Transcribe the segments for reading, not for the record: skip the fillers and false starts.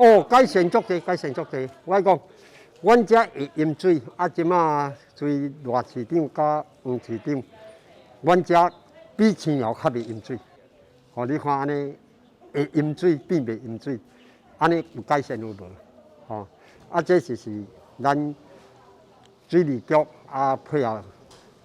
哦，改善足濟，改善足濟。我講，阮遮會淹水，啊，這馬隨賴市長佮黃市長，阮遮比青寮較袂淹水。吼，你看按呢會淹水變袂淹水，按呢有改善有無？吼，啊，這就是咱水利局啊配合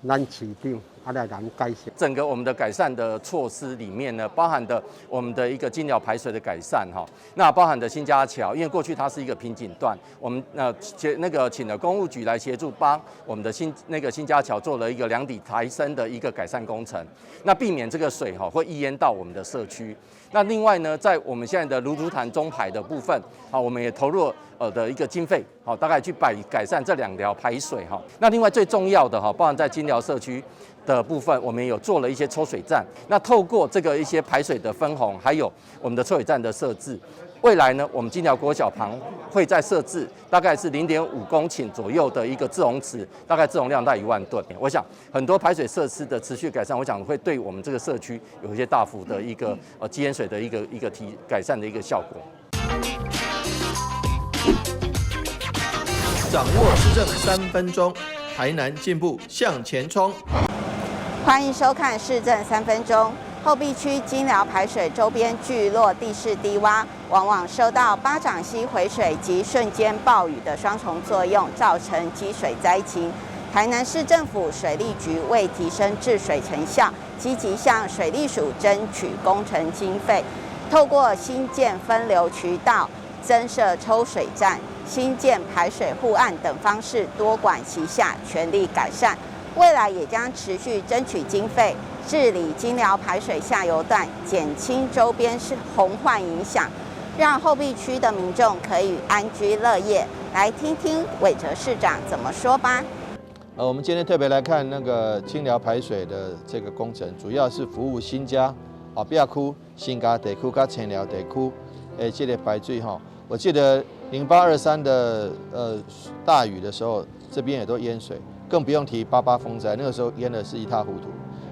咱市長。來改善。整個我們的改善的措施裡面呢，包含的我們的一個菁寮排水的改善哈，那包含的新家橋，因為過去它是一個瓶頸段，我們那個請了工務局來協助幫我們的新家橋做了一個兩底抬升的一個改善工程，那避免這個水哈會溢淹到我們的社區。那另外呢，在我們現在的蘆竹潭中排的部分，好，我們也投入的一個經費，好，大概去改善這兩條排水哈。那另外最重要的哈，包含在菁寮社區的部分，我們有做了一些抽水站。那透過這個一些排水的分洪，還有我們的抽水站的設置，未來呢，我們菁寮國小旁會再設置大概是0.5公頃左右的一個滯洪池，大概滯洪量在1萬噸。我想很多排水設施的持續改善，我想會對我們這個社區有一些大幅的一個積淹水的一個改善的一個效果。掌握市政3分鐘，台南進步向前衝。歡迎收看市政三分鐘。後壁區菁寮排水周邊聚落地勢低窪，往往受到八掌溪回水及瞬間暴雨的雙重作用，造成積水災情。台南市政府水利局為提升治水成效，積極向水利署爭取工程經費，透過新建分流渠道、增設抽水站、新建排水護岸等方式，多管齊下，全力改善。未來也將持續爭取經費，治理菁寮排水下游段，減輕周邊是洪患影響，讓後壁區的民眾可以安居樂業。來聽聽韋哲市長怎麼說吧。我們今天特別來看那個菁寮排水的這個工程，主要是服務新家、後壁區、新家地區佮青寮地區的這個排水哈。我記得0823的大雨的時候，這邊也都淹水。更不用提八八風災，那個時候淹的是一塌糊塗。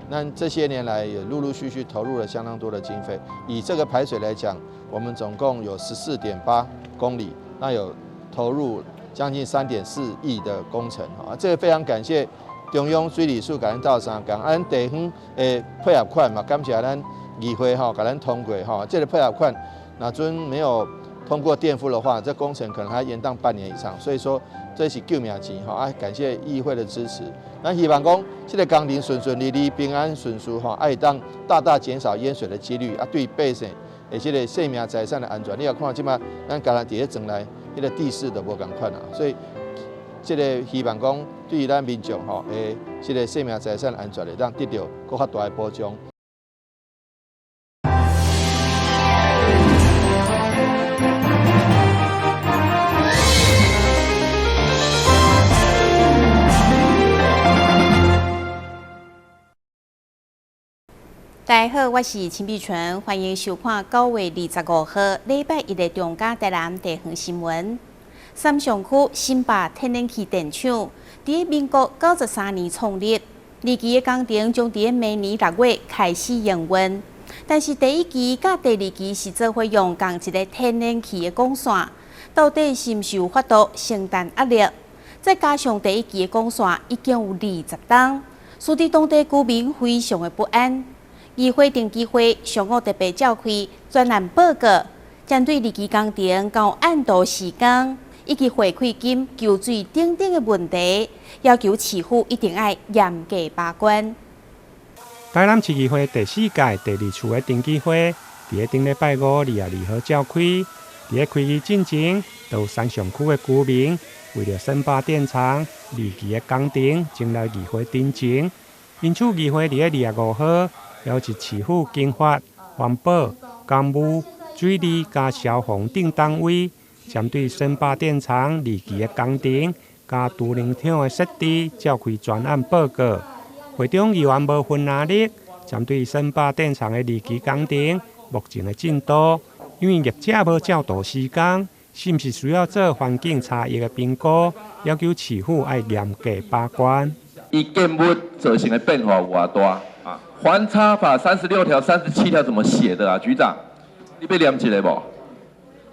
那這些年來也陸陸續續投入了相當多的經費。以這個排水來講，我們總共有14.8公里，那有投入將近3.4億的工程。啊，這個非常感謝中央水利署共咱鬥相共，啊，咱地方的配合款嘛，感謝咱議會吼，共咱通過吼，這個配合款，若陣沒有通過墊付的話，這工程可能還延宕半年以上。所以說，這是救命錢吼啊！感謝議會的支持。咱希望講，這個工程順順利利、平安順遂吼，啊會當大大減少淹水的幾率，啊對百姓的這個生命財產的安全。你若看這馬咱敢若佇咧庄內，彼個地勢都無仝款啊，所以這個希望講，對於咱民眾吼的這個生命財產安全會當得到閣較大的保障。大家好，我是陳碧純，歡迎收看9月25號禮拜一的中嘉台南地方新聞。三重區新壩天然氣電廠佇民國93年創立，二期的工程將佇明年6月開始營運。但是第一期佮第二期是做伙用仝一个天然氣的管線，到底是毋是有法度承擔壓力？再加上第一期的管線已經有20冬，使得當地居民非常的不安。議會定期會上午特別召開專案報告，針對二期工程敢有按圖施工，以及回饋金、求水等等的問題，要求市府一定愛嚴格把關。台南市議會第四屆第二次的定期會，佇咧頂禮拜五22號召開。佇咧開議進前，就有三重區的居民為著新壩電廠二期的工程前來議會陳情。因此，議會佇咧25號邀集市府經發、環保、工務、水利佮消防等單位，針對新壩電廠二期的工程佮儲能場的設置召開專案報告。會中議員無分藍綠，針對新壩電廠的二期工程目前的進度，因為業者無照圖施工，是毋是需要做環境差異的評估，要求市府愛嚴格把關。伊建物造成的變化有偌大？啊，環差法36條、37條怎麼寫的啊？局長，你欲念一下無？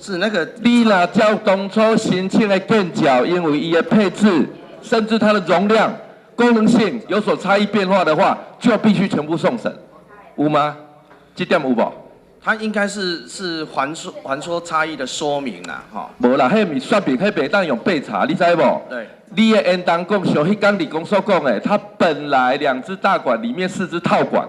是那個。你若照當初申請的建造，因為伊的配置，甚至它的容量、功能性有所差異變化的話，就必須全部送審，有嗎？這點有無？他應該是還說差異的說明啦，吼。無啦，彼毋是說明，彼袂當用備查，你知無？對。你的應當講，像彼工李工所講的，他本來兩支大管裡面四支套管，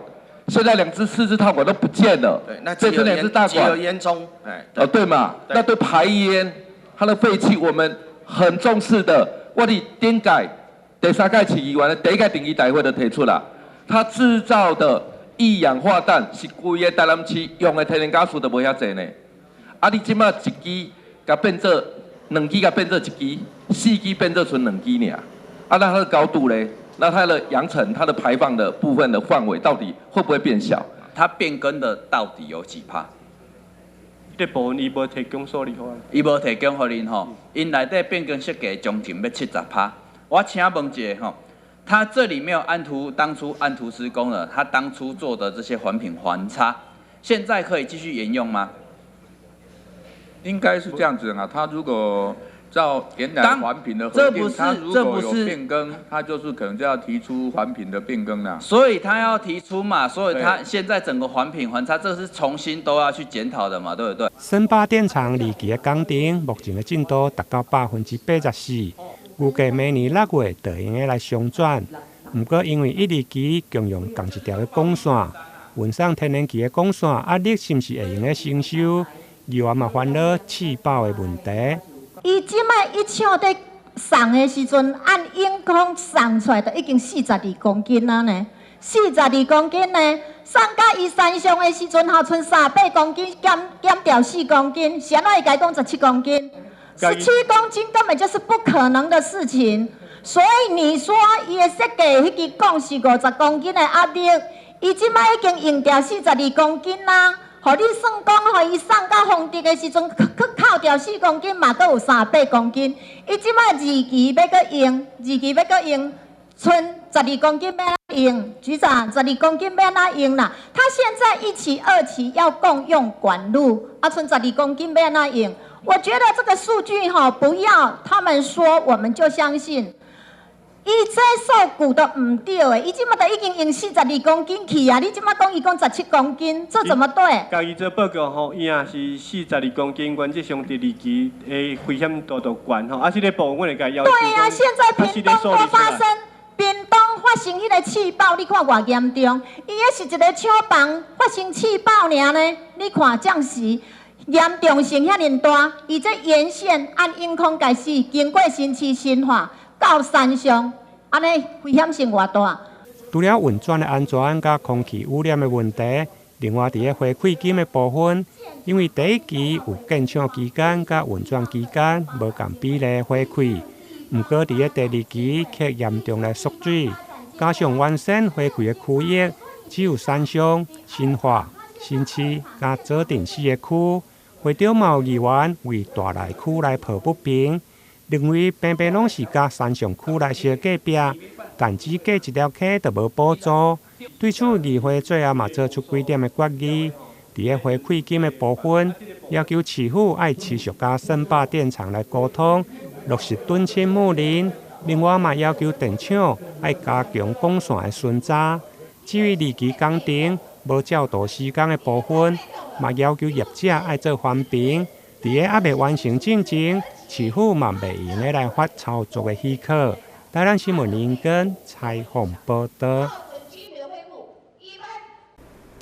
現在兩支四支套管都不見了。對，那這是兩支大管。只有煙囪，哎。哦，對嘛？那對排煙，它的廢氣，我們很重視的。我佇頂屆第三屆市議員的第一屆定期大會就提出啦，他製造的一氧化氮是規个台南市用的天然瓦斯都無遐濟呢。啊，你這馬一支共變做兩支，共變做一支，四支變做賰兩支爾。啊，那它的高度咧？那它的揚塵、它的排放的部分的範圍到底會不會變小？它變更的到底有幾趴？這部分伊無提供數字予我。伊無提供予恁吼，𪜶內底變更設計將近欲70%。我請問一下吼，他這裡沒有按圖，當初按圖施工的，他當初做的這些環評環差，現在可以繼續沿用嗎？應該是這樣子啊，他如果照原來環評的核定，他如果有變更，他就是可能就要提出環評的變更啦。所以他要提出嘛，所以他現在整個環評環差，這是重新都要去檢討的嘛，對不對？森壩電廠二期的工程目前的進度達到84%，預計明年6月就會用得來商轉。毋過因為一、二期共用仝一條的管線，運送天然氣的管線壓力是毋是會用得承受？議員嘛煩惱氣爆的問題。伊這擺一廠佇送的時陣，按永康送出來就已經42公斤啊呢，42公斤呢，送到伊山上的時陣，吼，賰38公斤，減掉4公斤，是按怎會共伊講十七公斤？17公斤根本就是不可能的事情。所以你說伊的設計，彼支管是50公斤的壓力，伊這擺已經用掉42公斤啦。予你算講，予伊送到豐澤的時陣，去扣掉4公斤，嘛閣有38公斤。伊這擺二期欲閣用，二期欲閣用，賰12公斤欲按怎用？局長，十二公斤欲按怎用啦？他現在一期、二期要共用管路，啊，賰十二公斤欲按怎用？我覺得這個數據吼，不要他們說，我們就相信。伊這數據都毋對的，伊這馬都已經用42公斤去啊！你這馬講伊講十七公斤，這怎麼對？共伊做報告吼，伊也是42公斤，原則上第二期的危險度就懸吼，啊，這個部分阮會共伊要求。對啊，現在屏東都發生，屏東發生彼個氣爆，你看偌嚴重？伊彼是一个廠房發生氣爆爾呢，你看這樣時嚴重性遐爾大，伊這沿線按永康開始經過新市新化到山上，按呢危險性偌大。除了運轉的安全佮空氣污染的問題，另外佇咧回饋金的部分，因為第一期有建廠期間佮運轉期間無仝比例回饋，毋過佇咧第二期卻嚴重來縮水，加上原先回饋的區域只有山上、新化、新市佮左鎮四个區，會長嘛有議員為大內區來抱不平，認為平平攏是佮山上區來相隔壁，但只過一條溪就無補助。對此，議會最後嘛做出幾點的決議，佇咧回饋金的部分，要求市府愛持續佮森壩電廠來溝通，落實敦親睦鄰。另外嘛要求電廠愛加強管線的巡查。至於二期工程無照圖施工的部分，嘛要求業者愛做環評。佇咧猶未完成進前，市府嘛袂用得來發操作的許可。台南新聞林根採訪報道。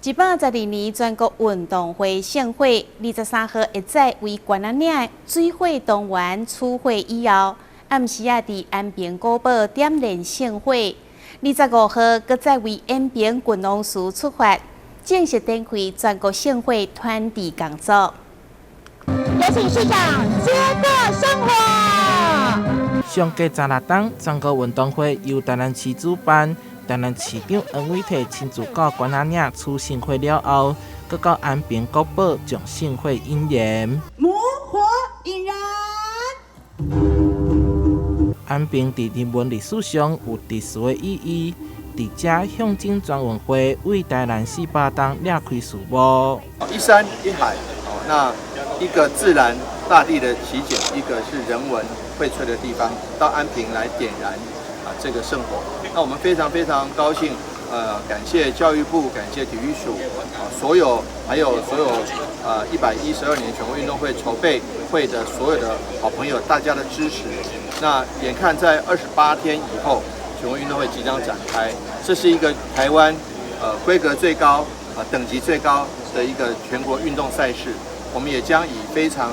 112年全國運動會盛會，23號會再為關仔嶺水火同源取火以後，暗時仔佇安平古堡點燃聖火。25號，閣再為延平郡王祠出發，正式展開全國聖火傳遞工作。有請市長接過聖火。上過十六冬，全國運動會由台南市主辦。台南市長黃偉哲親自到關仔嶺取聖火了後，閣到安平古堡將聖火引燃。母火引燃。安平佇人文歷史上有特殊的意義，佇遮象徵全運會為台南400冬掠開序幕。一山一海，那一個自然大地的奇景，一个是人文薈萃的地方，到安平来点燃这个圣火。那我们非常非常高兴，感谢教育部，感谢体育署，所有还有所有112年全国运动会筹备会的所有的好朋友，大家的支持。那眼看在28天以后，全国运动会即将展开，这是一个台湾规格最高、等级最高的一个全国运动赛事，我们也将以非常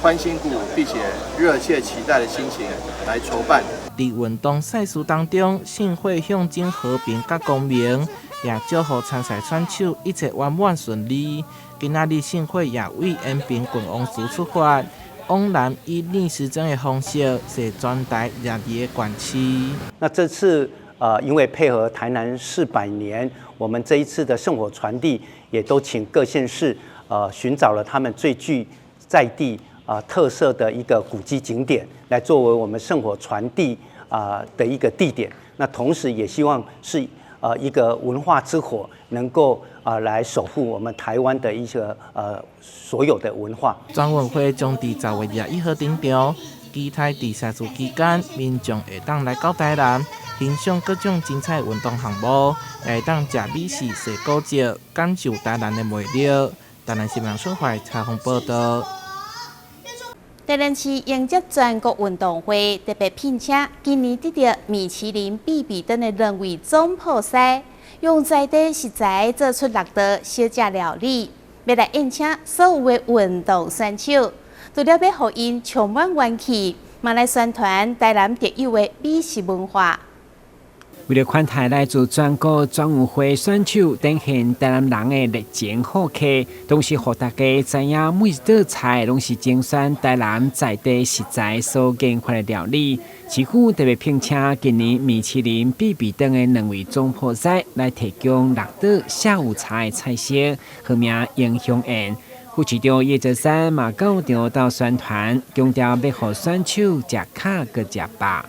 欢欣鼓舞，并且热切期待的心情来筹办。佇運動賽事當中，聖火象徵和平佮光明，也祝福參賽選手一切圓滿順利。今仔日聖火也為延平郡王祠出發，往南以逆時針的方式，踅全台22個縣市。那這次因為配合台南市100年，我們這一次的聖火傳遞，也都請各縣市尋找了他們最具在地特色的一個古蹟景點，來作為我們聖火傳遞的一個地點。那同時也希望是一個文化之火，能夠來守護我們台灣的一個所有的文化。全運會將佇10月21號登場，期待佇賽事期間，民眾會當來到台南，欣賞各種精彩運動項目，也會當食美食、踅古蹟，感受台南的魅力。台南新聞孫懷採訪報道。台南市迎接全國運動會，特別聘請今年得著米其林必比登的兩位總鋪師，用在地食材做出六道小食料理，欲來宴請所有的運動選手，除了欲予𪜶充滿元氣，嘛來宣傳台南特有的美食文化。為了款待來自全國全運會選手，展現台南人的熱情好客，同時予大家知影每一道菜攏是精選台南在地食材所研發的料理。市府特別聘請今年米其林必比登的兩位總鋪師來提供六道下午茶的菜色，號名英雄宴。副市長葉澤山嘛到場到宣傳，強調欲予選手食較閣食飽。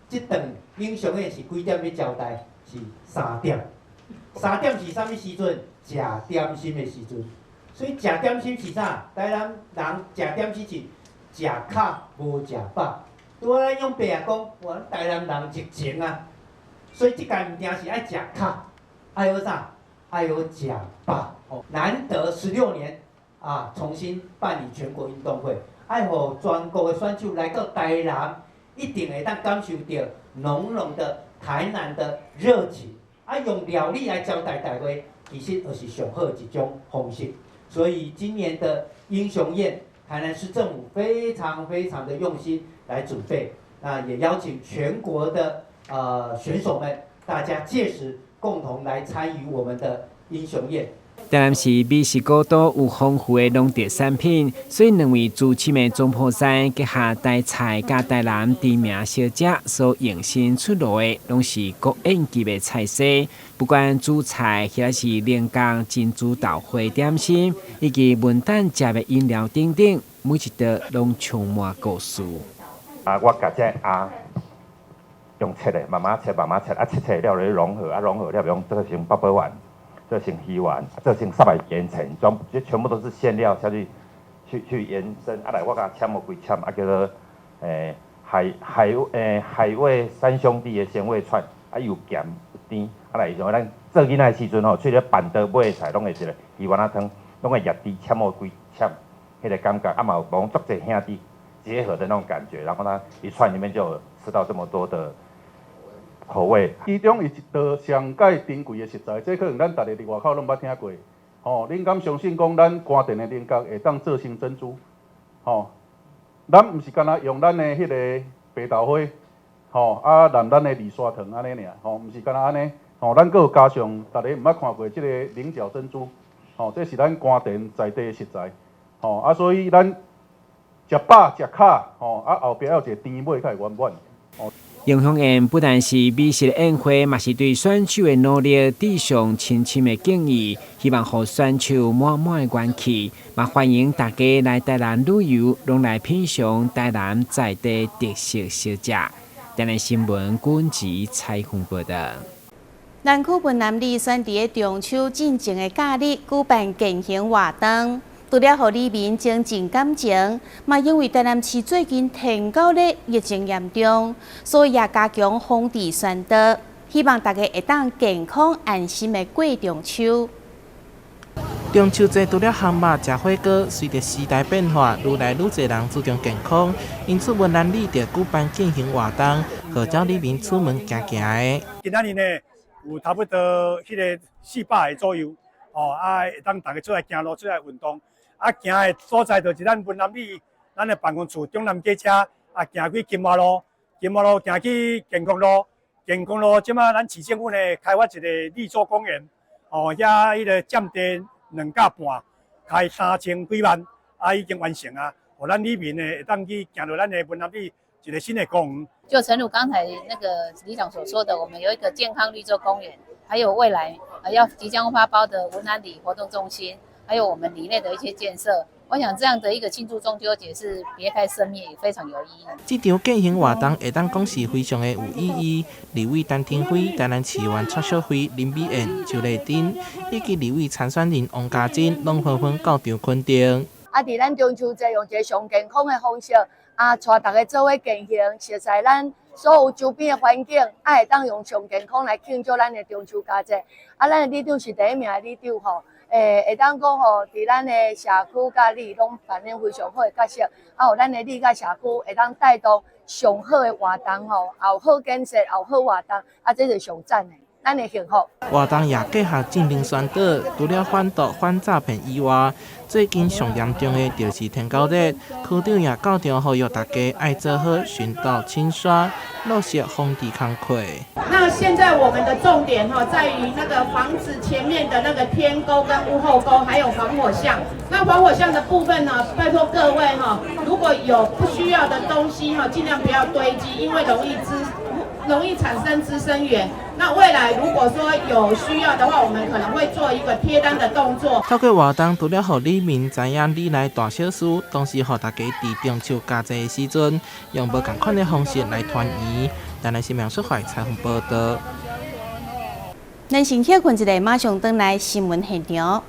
這頓英雄宴是幾點欲招待？是三點。三點是啥物時陣？食點心的時陣。所以食點心是啥？台南人食點心是食較無食飽。拄仔咱勇伯也講，哇，台南人熱情啊，所以這屆毋定是愛食較，愛有啥？愛有食飽。難得16年啊，重新辦理全國運動會，愛予全國的選手來到台南，一定會當感受著濃濃的台南的熱情。啊，用料理來招待大家，其實就是上好一種方式。所以今年的英雄宴，台南市政府非常非常的用心來準備，那也邀請全國的選手們，大家屆時共同來參與我們的英雄宴。台南是美食古都，有豐富的農特產品，所以兩位主持的總鋪師結合台菜佮台南知名小食所延伸出爐的，攏是國宴級的菜色。不管主菜，抑是龍江珍珠豆花點心，以及文旦食的飲料等等，每一道攏充滿故事。啊，我共這鴨用切的，慢慢切，慢慢切，啊，切切了咧融合，啊，融合了用做成八寶丸，做成魚丸，做成三百鹽層，全這全部都是餡料下去，去延伸。啊來，我共攕予規攕，啊叫做海味三兄弟的鮮味串，啊又鹹又甜，啊來像咱做囡仔的時陣吼，喙咧辦桌買的菜，攏會一个魚丸仔湯，攏會攑豬攕予規攕，彼個感覺，啊嘛有講足濟兄弟結合的那種感覺，然後呢，一串裡面就有吃到這麼多的口味。其中有一道上蓋珍貴的食材，這可能咱逐个佇外口攏毋捌聽過。吼，恁敢相信講咱關田的菱角會當做成珍珠？吼，咱毋是干焦用咱的彼个白豆花，吼，啊淋咱的二砂糖按呢爾，吼，毋是干焦按呢，吼，咱閣有加上逐个毋捌看過這个菱角珍珠，吼，這是咱關田在地的食材，吼，啊，所以咱食飽食較，吼，啊後壁還有一个甜尾較會圓滿。吼。英雄宴不但是美食的宴會，嘛是對選手的努力致上深深的敬意，希望予選手滿滿的元氣，嘛歡迎大家來台南旅遊，攏來品嘗台南在地特色小食。台南新聞君子採訪報道。南區文南里選佇咧中秋進前的假日舉辦健行活動，除了予里民增進感情，嘛因為台南市最近天狗咧疫情嚴重，所以也加強防治宣導，希望大家會當健康安心的過中秋。中秋節除了烘肉、食火鍋，隨著時代變化，愈來愈濟人注重健康，因此文南里就舉辦健行活動，號召里民出門行行的。今仔日呢，有差不多彼个400个左右，哦，啊，會當大家出來行路、出來運動。啊，行的所在就是咱文南里，咱的辦公處中南街車，啊，行去金華路，金華路行去健康路，健康路這馬咱市政府呢開發一個綠洲公園，哦，遐彼个佔地2甲半，開3000幾萬，啊，已經完成啊，予咱里民呢會當去行到咱的文南里一個新的公園。就誠如剛才那個里長所說的，我們有一個健康綠洲公園，還有未來要即將發包的文南里活動中心。還有我們里內的一些建設，我想這樣的一個慶祝中秋節是別開生面，也非常有意義。這場健行活動會當講是非常的有意義。立委陳亭妃、台南市議員蔡淑慧、林美燕、周麗珍以及立委參選人王家珍，攏紛紛到場肯定。啊，佇咱中秋節用一個上健康的方式，啊，帶大家做伙健行，熟悉咱所有周邊的環境，啊，會當用上健康來慶祝咱的中秋佳節。啊，咱的里長是第一名的里長吼。會當講吼，佇咱的社區佮里攏扮演非常好的角色，啊，予咱的里佮社區會當帶動上好的活動吼，也有好建設，也有好活動，啊，這是上讚的，咱的幸福。活動也繼續進行宣導，除了反毒、反詐騙以外，最近上嚴重的就是天狗熱，區長也到場呼籲大家愛做好巡道清刷，落實防治工課。那現在我們的重點哈，在於那個房子前面的那個天溝跟屋後溝，還有防火巷。那防火巷的部分呢，拜託各位哈，如果有不需要的東西哈，盡量不要堆積，因為容易產生滋生源。那未來如果說有需要的話，我們可能會做一個貼單的動作。透過活動，除了予里民知影里內大小事，同時予大家佇中秋佳節的時陣，用無仝款的方式來團圓。台南新聞蘇懷採訪報道。咱先歇睏一下，馬上轉來新聞現場。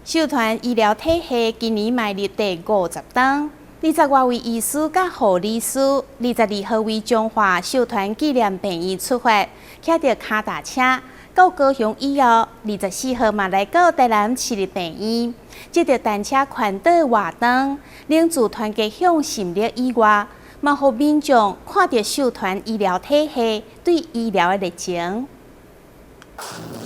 秀團醫療體系今年邁入第50冬，20外位醫師佮護理師，22號為彰化秀團紀念病院出發，騎著跤踏車到高雄以後，24號嘛來到台南市立病院，這著單車環島活動，凝聚團結向心力以外，嘛予民眾看著秀團醫療體系對醫療的熱情。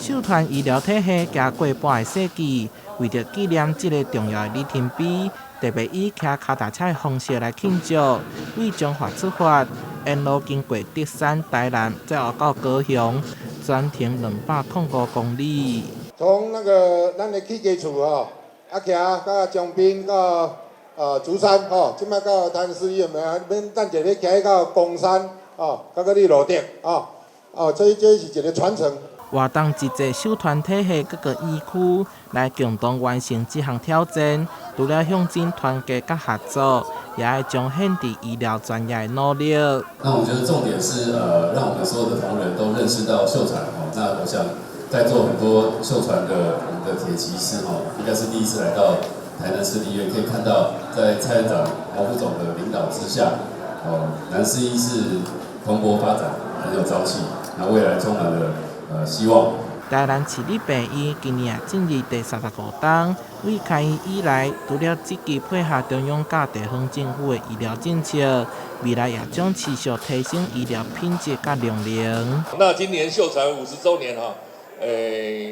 秀團醫療體系行過半個世紀，為著紀念這个重要的里程碑，特別以騎跤踏車的方式來慶祝。為彰化出發，沿路經過竹山、台南，再後到高雄，全程205公里。從那個咱的起家厝吼，啊騎到江濱到竹山吼，這擺到台南市醫院，免等一下欲騎到岡山吼，到閣你路頂吼，哦，這是一個傳承。活動集結秀團體系各個醫區來共同完成這項挑戰，除了象徵團結佮合作，也會彰顯佇醫療專業的努力。那我覺得重點是，讓我們所有的同仁都認識到秀傳哦。那我想在座很多秀傳的我們的鐵騎士哦，應該是第一次來到台南市立醫院，可以看到在蔡院長、王副總的領導之下，哦，南市醫是蓬勃發展，很有朝氣，那未來充滿了希望。台南市立病院今年也進入第35冬，對開院以來，除了積極配合中央佮地方政府的醫療政策，未來也將持續提升醫療品質佮量能。那今年秀傳50週年哈，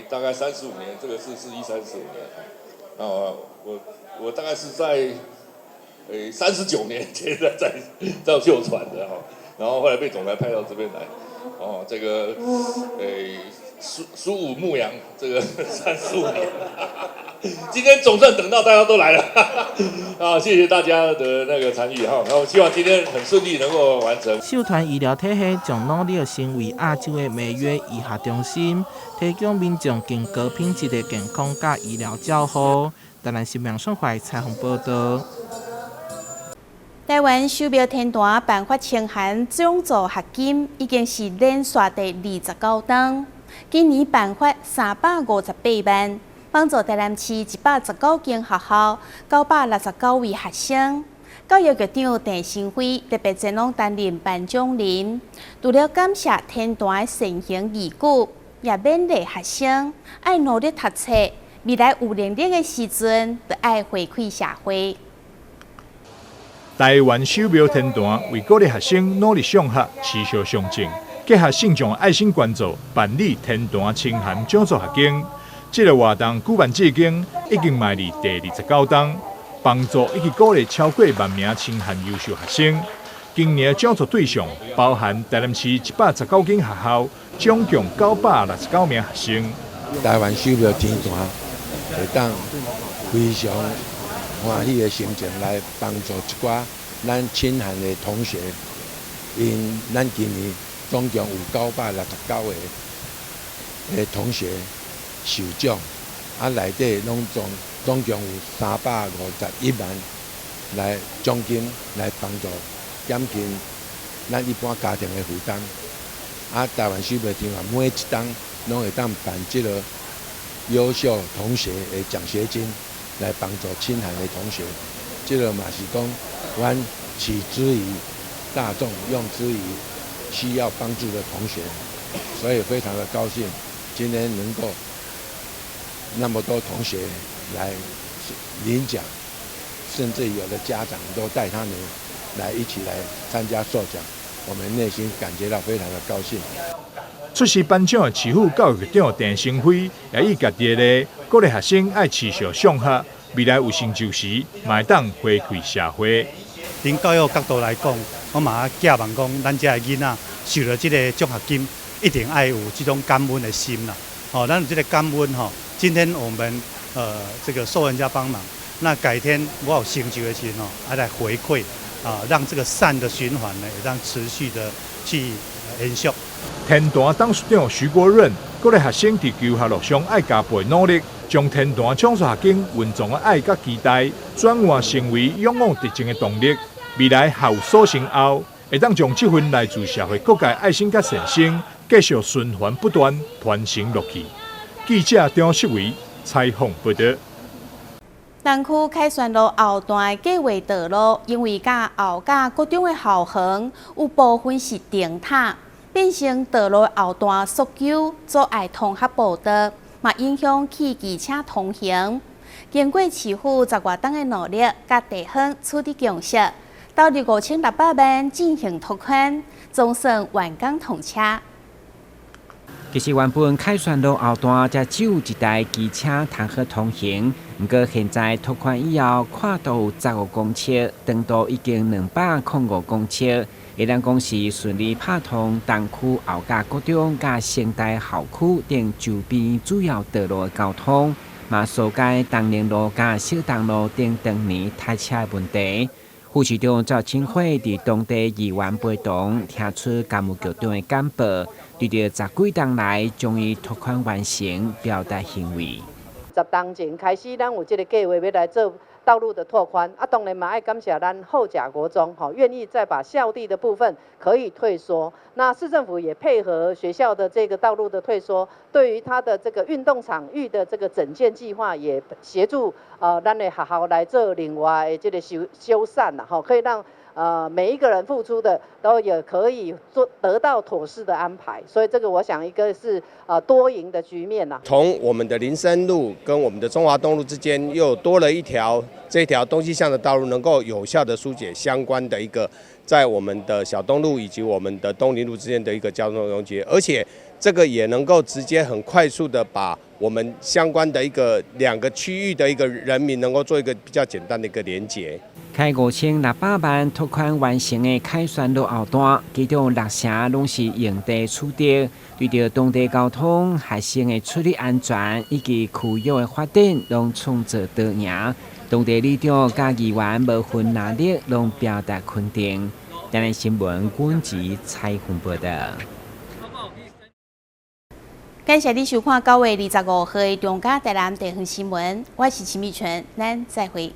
大概三十五年，這個是是一三十五年。那我大概是在39年前在秀傳的哈，然後後來被總裁派到這邊來，哦，這個蘇武牧羊，這個三十五年，今天總算等到大家都來了，啊，謝謝大家的那個參與哈，然後希望今天很順利能夠完成。秀傳醫療體系將努力成為亞洲的每月醫學中心，提供民眾更高品質的健康佮醫療照護。台南新聞採訪報道。台灣守廟天壇頒發清寒獎助學金，已經是連續第29冬。今年頒發358萬，幫助台南市119間學校969位學生。教育局長鄭新輝特別前往擔任頒獎人，除了感謝天壇善行義舉，也勉勵學生愛努力讀冊，未來有能力的時陣，就愛回饋社會。台灣守廟天壇為鼓勵學生努力上學、持續上進，結合信眾愛心捐助，辦理天壇清寒獎助學金。這個活動舉辦至今，已經邁入第29冬，幫助以及鼓勵超過萬名清寒優秀學生。今年獎助對象包含台南市119間學校，總共969名學生。台灣守廟天壇會當非常歡喜的心情來幫助一寡咱清寒的同學，𪜶咱今年總共有969個的同學受獎，啊內底攏總共有351萬來獎金來幫助減輕咱一般家庭的負擔。啊，台灣守廟天壇每一冬攏會當辦這個優秀同學的獎學金，來幫助清寒的同學。這個嘛是講，阮取之於大眾，用之於需要幫助的同學，所以非常的高興，今天能夠那麼多同學來領獎，甚至有的家長都帶他們來一起來參加授獎，我們內心感覺到非常的高興。出席頒獎的市府教育局長鄭成輝也以家己的例，鼓勵學生愛持續上學，未來有成就時，嘛會當回饋社會。從教育角度來講，我嘛寄望講，咱遮的囡仔受著這個獎學金，一定愛有這種感恩的心啦。哦，咱有這個感恩吼，今天我們這個受人家幫忙，那改天我有成就的時候，愛來回饋啊，讓這個善的循環呢，會當持續的去延續。天壇董事長徐國潤鼓勵學生佇求學路上愛加倍努力，將天壇獎助學金蘊藏的愛佮期待，轉換成為勇往直前的動力。未來學有所成後，會當將這份來自社會各界愛心佮善心，繼續循環不斷傳承落去。記者張世維採訪報道。東區凱旋路後段的計畫道路，因為佮厚甲國中的校園有部分是釘塔，變成道路後段速丘阻礙通學步道，嘛影響汽機車通行。經過市府十外冬的努力，佮地方取得共識，投入5600萬進行拓寬，總算完工通車。其實原本凱旋路後段才只有一台機車通好通行，毋過現在拓寬以後，闊度有15公尺，長度已經205公尺，會當講是順利拍通東區厚甲國中佮成大校區等周邊主要道路的交通，嘛疏解東寧路佮小東路等當年塞車的問題。副市長趙清輝佇當地議員陪同，聽取工務局長的簡報，對著十幾冬來終於拓寬完成，表達欣慰。 10冬前開始，咱有這個計劃欲來做道路的拓寬，啊，當然嘛愛感謝咱厚甲國中，吼，願意再把校地的部分可以退縮。那市政府也配合學校的這個道路的退縮，對於它的這個運動場域的這個整建計劃，也協助咱的學校來做另外的這個修修繕啦，吼，可以讓每一個人付出的都也可以做得到妥適的安排，所以這個我想一個是多贏的局面啦。從我們的林森路跟我們的中華東路之間又多了一條這條東西向的道路，能夠有效的疏解相關的一個在我們的小東路以及我們的東林路之間的一個交通擁擠，而且這個也能夠直接很快速的把我們相關的一個兩個區域的一個人民能夠做一個比較簡單的一個連結。開5600萬拓寬完成的凱旋路後段，其中六成攏是用地取得，對著當地交通、學生的出入安全以及區域的發展，攏創造多贏。當地里長佮議員無分藍綠，攏表達肯定。台南新聞阮子采訪報導。感謝你收看9月25號的中嘉台南地方新聞，我是秦美純，咱再會。